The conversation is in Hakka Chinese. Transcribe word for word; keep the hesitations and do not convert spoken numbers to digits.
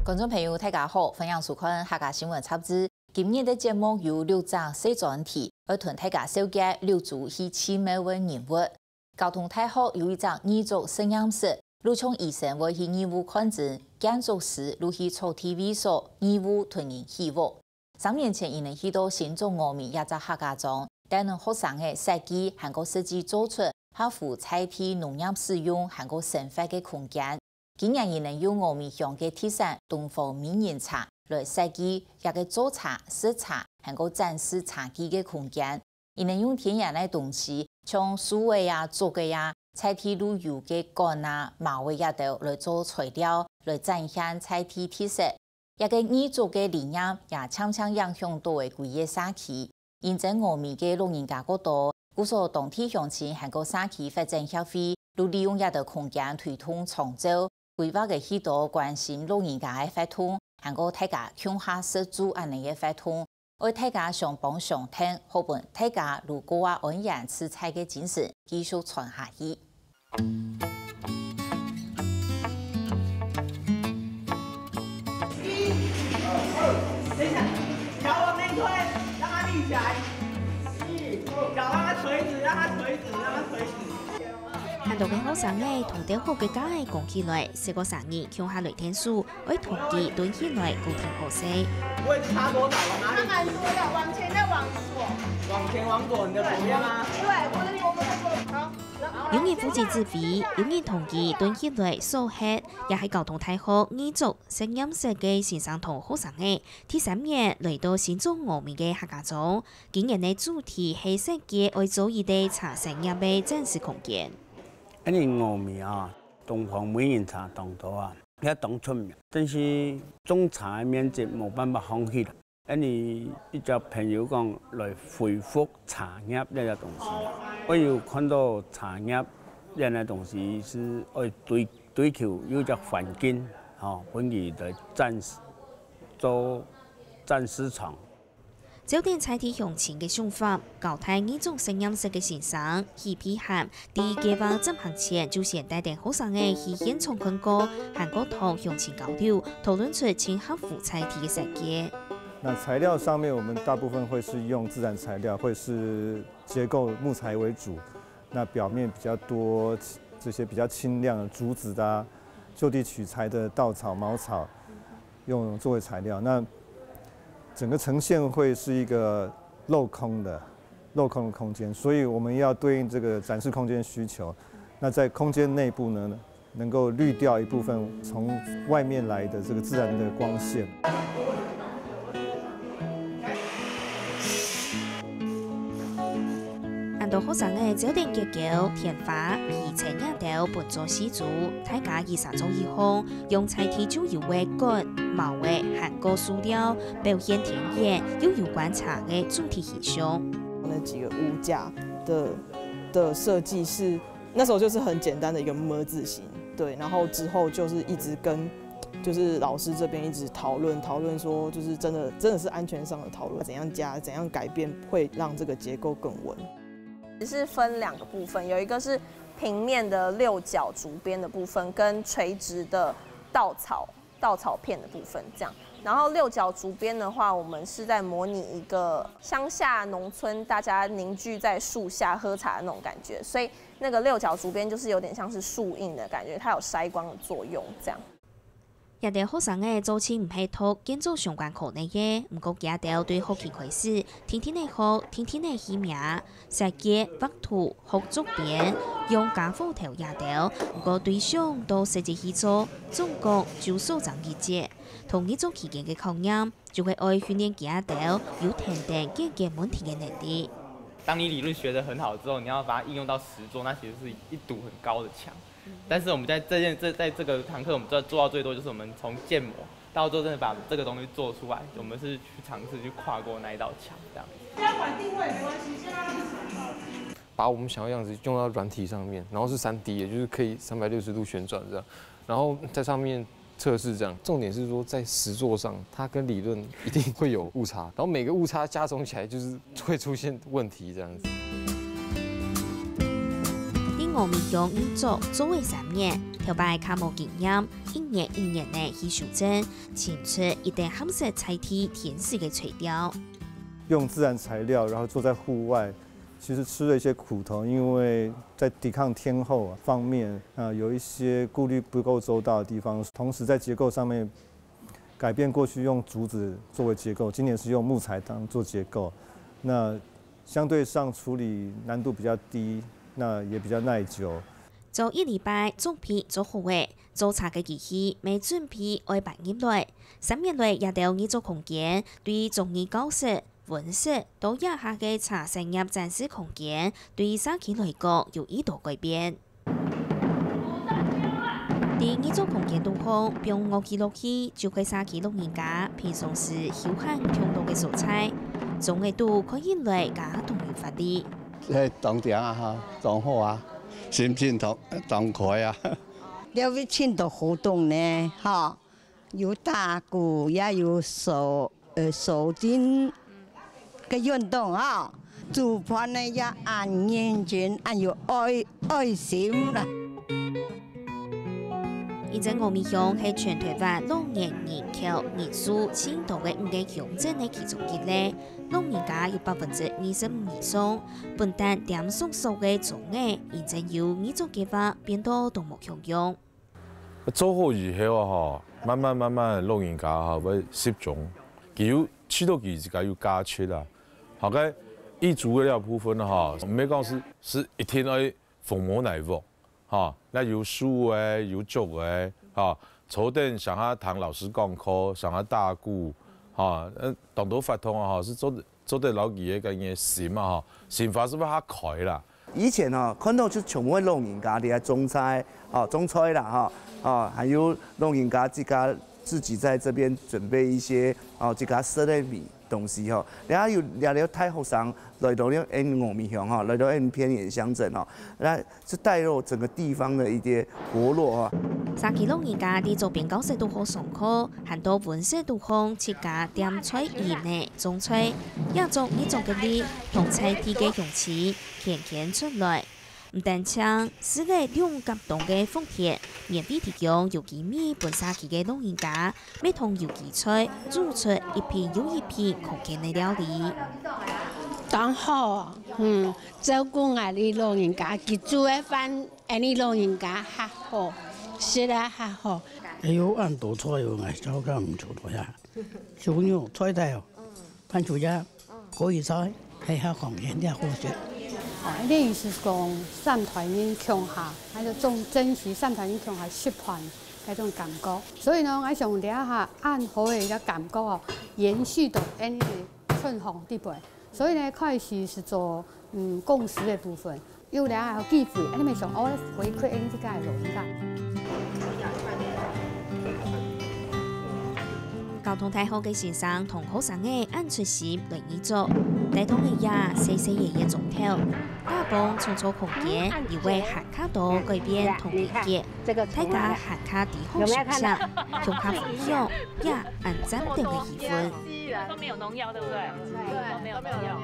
觀眾朋友，大家好，歡迎收看客家新聞雜誌。今日个節目有六隻細專題，愛同大家紹介六組去試驗个人物。交通大學有一隻義足實驗室，路上醫生會去義務看診，建築師就去坐地位所，義務同人起屋。三年前，佢等去到新竹峨眉一隻客家庄，帶領學生仔設計還過實際做出合乎在地農業使用還過生活个空間。 今年佢等用峨眉鄉个特產東方美人茶來設計這个做茶、食茶，還過展示茶具个空間。佢等用天然个東西，像樹仔啊、竹仔啊、在地就有个管啊、茅仔這兜來做材料，來展現在地特色。這个義足个理念也漸漸影響到个歸个社區。 因爭峨眉个老人家較多，故所當地鄉親還過社區發展協會，就利用這兜空間推動長照，規劃个許多關心老人家个活動，還過大家共下食晝恁呢个活動，愛大家相幫相𢯭，好分大家就過啊安然自在个精神，繼續傳下去。 等一下，腳往内推，让它立起来。脚让它垂直，让它垂直，让它垂直。恁多个學生仔同兜好个家个講起來，細个生日共下來𢯭手，愛同佢蹲起來，固定好勢。位置差多少？往哪里？差蛮多的，往前再往左。往前往左，你的左边吗？对，我的左边。好。有人負責指揮，有人同佢蹲起來掃核，也係交通大學義足實驗室个先生同學生仔。第三年來到新竹峨眉个客家庄，今年个主題係設計愛做一个茶產業个展示空間。恁呢峨眉啊，東方美人茶當多啊，也當出名。但是種茶个面積無辦法放棄啦。恁呢一隻朋友講來恢復茶葉這隻東西，我有看到茶葉這隻東西係愛追追求有一隻環境，吼，分佢來展示做展示場。 招等在地鄉親个想法，交大義足實驗室个先生許碧涵，在計畫執行前就先帶等學生仔去現場看過，還過同鄉親交流，討論出盡合乎在地个設計。那材料上面，我们大部分会是用自然材料，会是结构木材为主。那表面比较多这些比较轻量的竹子的、啊，就地取材的稻草、茅草，用作为材料。那整个呈现会是一个镂空的、镂空的空间，所以我们要对应这个展示空间需求。那在空间内部呢，能够滤掉一部分从外面来的这个自然的光线。 恁多學生仔招等結構、天花、皮層這兜分做四組，大家一儕做一項，用在地就有个管、茅仔還過塑料，表現田園又有觀察个主題形象。那几个物架的的设计是那时候就是很简单的一个么字形，对，然后之后就是一直跟就是老师这边一直讨论讨论说，就是真的真的是安全上的讨论，怎样加怎样改变会让这个结构更稳。是分两个部分，有一个是平面的六角竹编的部分，跟垂直的稻草稻草片的部分这样。然后六角竹编的话，我们是在模拟一个乡下农村大家凝聚在树下喝茶的那种感觉，所以那个六角竹编就是有点像是树荫的感觉，它有筛光的作用这样。 這兜學生仔早前毋係讀建築相關科系个，毋過佢兜對學期開始，定定仔學，定定仔起名，設計、畫圖、學竹編，用家伙頭這兜，毋過對想到實際去做，總共就少爭一節。同一種期間个考驗，就係愛訓練佢兜有等等解決問題个能力。当你理论学得很好之后，你要把它应用到实作，那其实是一堵很高的墙。但是我们在这件这在这个堂课，我们做做到最多就是我们从建模到最后真的把这个东西做出来，我们是去尝试去跨过那一道墙这样。不要管定位没关系，先让它立起来。把我们想要样子用到软体上面，然后是三 D 的，就是可以三百六十度旋转这样，然后在上面测试这样。重点是说在实作上，它跟理论一定会有误差，然后每个误差加总起来就是会出现问题这样子。另黃美香製作做了三年，頭擺較無經驗，一年一年个去修正，尋出一等合適在地天時个材料。用自然材料，然后做在户外，其实吃了一些苦头，因为在抵抗天候方面，呃，有一些顾虑不够周到的地方。同时在结构上面改变过去用竹子作为结构，今年是用木材当做结构，那相对上处理难度比较低，那也比较耐久。做一禮拜，作品做好了，做茶个機器乜準備愛搬入來。三年來，這兜藝術空間對中醫教室、溫室到這下个茶產業展示空間，對社區來講有已多改變。 在藝術空間肚項，放樂器樂器，就係社區老人家平常時休閒暢樂个所在。總个都看起來加當有活力。誒，當靚啊哈，當好啊，心情當當開啊。這位盡多活動呢，哈，有打鼓，也有手 呃，手巾个運動啊，煮飯呢也恁認真，恁有愛愛心啦。因為黃美香係全台灣老年人口人數盡多个五個鄉鎮个其中一個，老人家有百分之二十五以上，分擔店上所个總額，因為有藝術計畫變到都無共樣。 做好以後啊，吼，慢慢慢慢，老人家吼會集中，佢有知道佢自家有價值啦。好个，藝術个這部分啊，吼，毋係講係係一定愛紅毛泥屋，吼，該有樹仔，有竹仔，吼，坐等上下聽老師講課，上下打鼓，吼，呃，當多活動啊，吼，係做得 做得摎佢个該个心啊，吼，心花係會較開啦。以前吼，看到就全部老人家在該種菜，吼，種菜啦，吼，吼，還有老人家自家自己在這邊準備一些，吼，自家食个米東西，吼。然後有這兜大學生來到這𫣆黃美香，吼，來到𫣆偏遠鄉鎮，吼，那 是帶入整個地方的一些活絡啊。社區老人家在左邊教室肚項上課，還到溫室肚項自家點菜、飲个、種菜，這種藝術个力，從在地个鄉親漸漸出來。毋單淨係个兩甲東个福田，免費提供有機米分社區个老人家， 乜同有機菜煮出一品又一品康健个料理。當好哦，嗯，照顧𠊎俚老人家，佢煮个飯，𠊎俚老人家較好，食了較好。哎喲，恁多菜哦，𠊎早就毋曉得呀。小朋友，菜單哦，番薯呀， 可以在，係較方便，也好食。哦，恁呢意思講，三代人共下，還有種珍惜三代人共下食飯該種感覺。所以呢，𠊎想這下恁好个一個感覺哦，延續到恁呢春風底背。所以呢，開始係做嗯共識个部分。 有了後機會，恁呢想愛回饋恁呢自家个老人家。交通大學个先生同學生仔恁出心來義做，帶動个這細細个个鐘頭，打幫創造空間，又會還較多改變同連結，大家還較知好相惜，共下分享這恁讚等个氣氛。都沒有農藥，對不對？都沒有農藥。